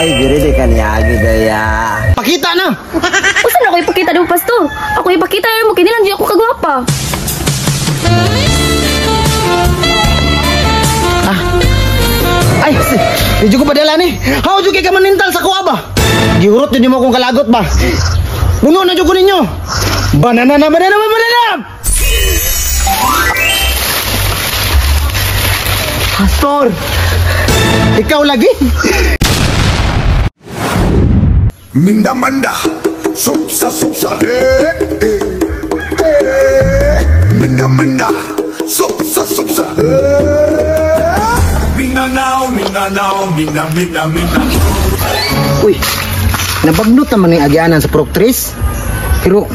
Ay, diri di ka niagi daya. Pakita na! Usa na ako ipakita nimo, Pastor. Ako ipakita nimo kay nilang ako kagwapa. Ah. Ay, di ko padala ni. How jud kay ka manintal sa kuha ba? Gihurot jud nimo akong kalagot ba? Puno na jud ko ninyo. Banana na, banana, banana! Pastor, ikaw lagi. Minda manda, supsa supsa, eh eh eh. Minda manda, supsa supsa, eh. Minda now, minda now, minda minda minda. Uy, nabagnot naman yung agianan sa Purok 3. Pero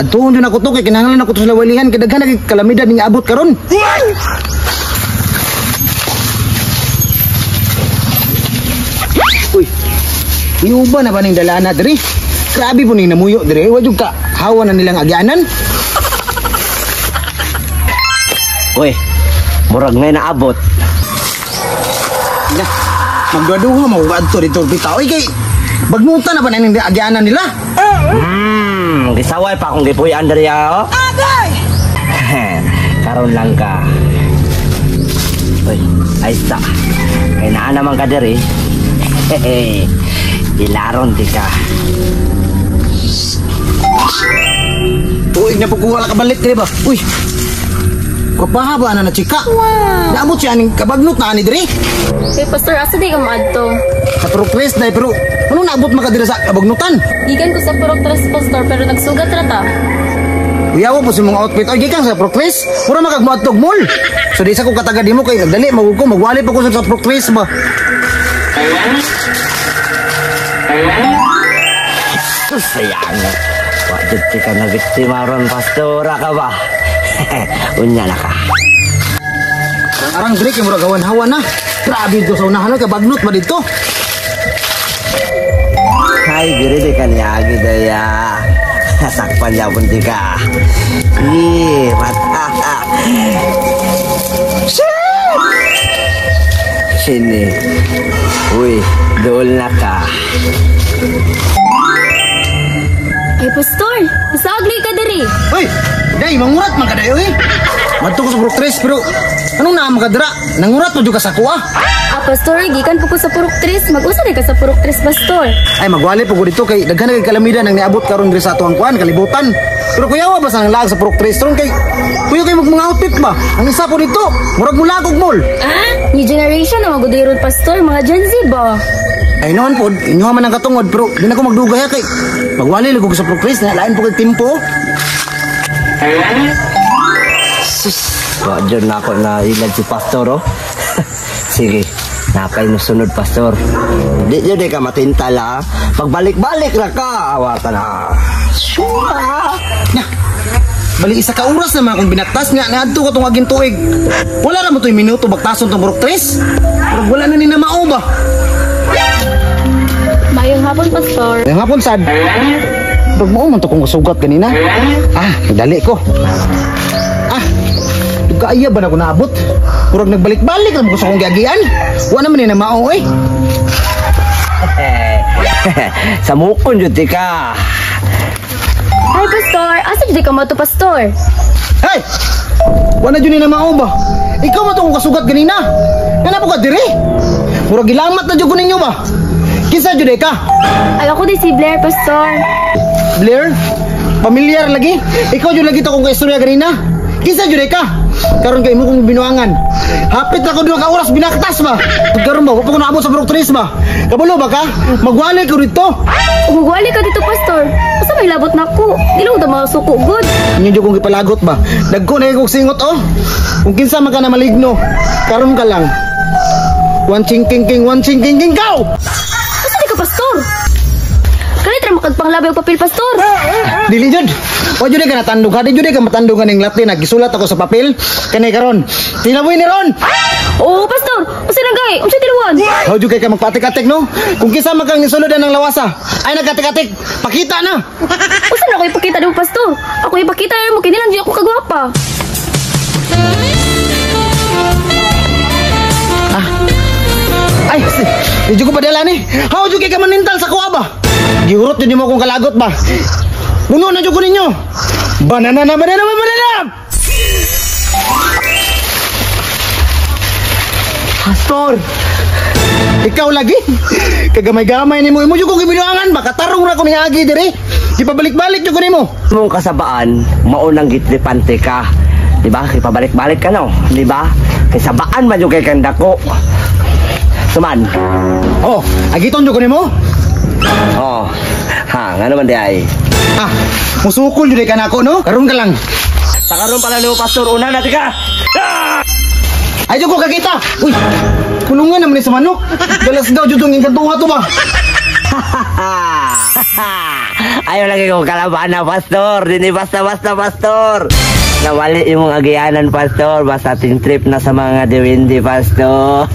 adtuon din ako to kay kinahanglan ako to sa lawalihan kay daghan na kalamidad ning abot karon. Uy, iuba na ba ning dalana diri? Grabe po ning namuyo diri. Wa jud ka hawa na nilang agianan. Uy, murag ngay naabot. Na, magduha mo adto dito bitaw. Uy, kay bagnutan na ba ning agianan nila? Gisaway pa akong gipuy-an diri oh. Agay! Karon lang ka. Uy, ay sa. Kay naa naman ka diri. Hehe. Ilaron di ka. Uy, na po kung wala kabalik diri ba? Uy. Kapaha ba na na chika? Wow. Naabot siya aning kabagnot na ani diri. Kay Pastor, asa di ka maadto? Sa Purok 3 dai, pero ano naabot makadira sa kabagnutan? Gikan ko sa Purok 3, Pastor, pero nagsugat ra ta. Uyaw po sa mga outfit. Oy, gikan sa Purok 3. Mura makagmuadtog mall. So di sa ko katagad nimo kay nagdali magug ko magwali pa ko sa Purok 3 ba. Sayang. Wa jud ka na biktima ron, Pastora ka ba? Unya na ka. Arang diri kay murag hawan-hawan na. Grabe dito sa unahan kay bagnot ba dito? Ay, diri di ka niagi daya. Sakpan yapon di ka. Ih, mata. Shit! Sini. Uy, dool na ka. Ay, Pastor, nasagli ka diri. Uy, day, mangurat man ka dayo eh. Madto ko sa Purok 3, pero anong naa makadira? Nangurat mo jud ka sa kuha. Ah, Pastor, gikan po ko sa Purok 3. Mag-usa di ka sa Purok 3, Pastor. Ay, magwali po ko dito kay daghan na kay kalamidad ang niabot karon diri sa atuang kuan kalibutan. Pero kuyawa ba sa laag sa Purok 3 ron kay kuyo kay mga outfit ba? Ang isa po dito, murag mulagog mall. Ah, new generation na magud ron, Pastor, mga Gen Z ba? Ay noon po, inyo man ang katungod pero di na ko magdugay ha kay magwali lang ko sa Purok 3 na lain po kay timpo. Sus, wa jud na ako na ilad si Pastor oh. Sige, nakay no sunod, Pastor. Di jud ka matintal ha. Pagbalik-balik ra ka, awa ka na. Sure. Na. Bali isa ka oras na mga akong binaktas nga naadto ka tong aging tuig. Wala ra mo to'y minuto baktason tong Purok 3. Pero wala na ni na mao ba. Mayong hapon, Pastor. Mayong hapon sad. Pag mao man to kong kasugat kanina. Ah, dali ko. Ah, dugaya ba na ko naabot? Murag nagbalik-balik ra mo sa akong giagian. Wa naman ni na mao eh. Samukon jud ti ka. Ay, Pastor, asa jud ka mato, Pastor? Hey! Wa na jud ni na mao ba? Ikaw man to kong kasugat ganina. Ngana po ka diri? Murag gilamat na jud ko ninyo ba? Kinsa jud ka? Ay, ako di si Blair, Pastor. Blair? Pamilyar lagi? Ikaw jud lagi to kong kaistorya ganina. Kinsa jud ka? Karon kay mo kong binuangan. Hapit ra ko duha ka oras binaktas ba? Karon ba wa pa ko naabot sa Purok 3 ba? Kabalo ba ka? Magwali ko dito. Magwali ka dito, Pastor. Asa may labot nako? Dili ko ta masuko gud. Inyo jud kong gipalagot ba? Dagko na kog singot oh. Kung kinsa man ka na maligno, karon ka lang. One ching king king, one ching king king, go! Asa di ka, Pastor? Kalit ra makagpanglabay og papel, Pastor. Dili jud. Wa jud ka natandog. Hadi jud ka matandog aning latin na gisulat ako sa papel. Kani karon. Tinaboy ni ron. Oo, Pastor. Usa na gay? Unsa tiluan? How jud kay ka magpatik-atik no? Kung kinsa man kang nisulod ang lawasa, ay nagkatik-atik. Pakita na. Usa na ako ipakita nimo, Pastor? Ako ipakita nimo kay nilang jud ako kagwapa. Ah. Ay, Di jud ko padala ni. How jud kay ka manintal sa kuha ba? Gihurot jud nimo akong kalagot ba? Puno na jud ko ninyo. Banana na, banana, banana! Pastor! Ikaw lagi. Kagamay-gamay nimo, imo jud kong gibinuangan ba? Katarong ra ko ni agi diri. Di pabalik-balik jud ko nimo. Mong kasabaan, maunang gitripante ka. Di ba? Kay pabalik-balik ka no, di ba? Kay sabaan man yung kay kandako. Suman. Oh, agiton jud ko nimo. Oh. Ha, ngano man di ay. Ah, musukol jud ka nako no? Karon ka lang. Sa karon pala nimo, pastor, una na ka. Ay jud ko kakita. Uy, kulungan naman ni sa manok. Galas daw jud tong ingkantuha to ba? Ayaw lagi kong kalaban na, pastor. Dini basta-basta, pastor. Nawali imong agianan, pastor. Basta ting trip na sa mga diwindi, pastor.